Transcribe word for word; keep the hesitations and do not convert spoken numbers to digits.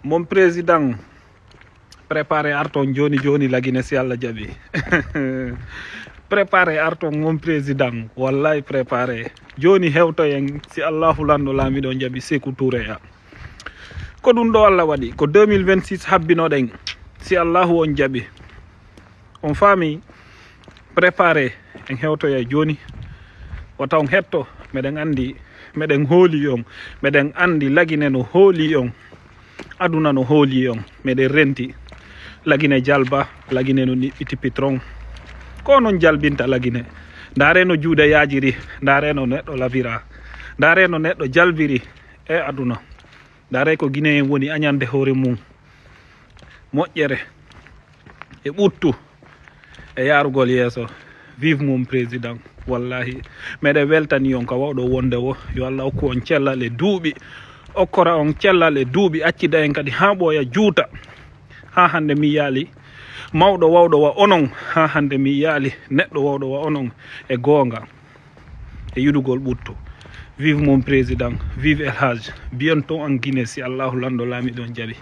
Mon président, préparé arton joni joni, lagine si Allah jaɓi. Préparé arton mon président, wallahi préparé. Joni hewtoyen si Allahu lanɗo laamiɗo jaɓi, Seku Touré ya. Ko ɗum ɗo Allah waɗi, ko deux mille vingt-six habbinoɗen, si Allahu on jaɓi. On faami? Préparé, en hewtoya joni. Wata on hetto, meɗen andi, meɗen hooli on, meɗen andi lagine no hooli on, aduna no hooli on, meɗen renti. Lagine jalba, lagine no niɓɓiti pitron. Ko non jalbinta lagine. Ndaare no juuɗe yaajiri, ndaare no neɗɗo labira, ndaare no neɗɗo jalbiri e aduna. Ndaare ko Guinéen woni añande hoore mum moƴƴere e ɓuttu e yaarugol yeeso. Vive mon président. Wallahi, meɗen weltani on ka wawɗo wonde wo. Yo Allah okku on cellal e duuɓi, okkora on cellal e duuɓi, accida en kadi haa ɓooya juuta. Haa hannde mi yaali mawɗo wawɗo wa onon, haa hannde mi yaali neɗɗo wawɗo wa onon e goonga e yidugol ɓuttu. Vive mon président, vive El Hadj. Bientôt en Guinée, si Allahu lanɗo laamiɗo on jaɓi.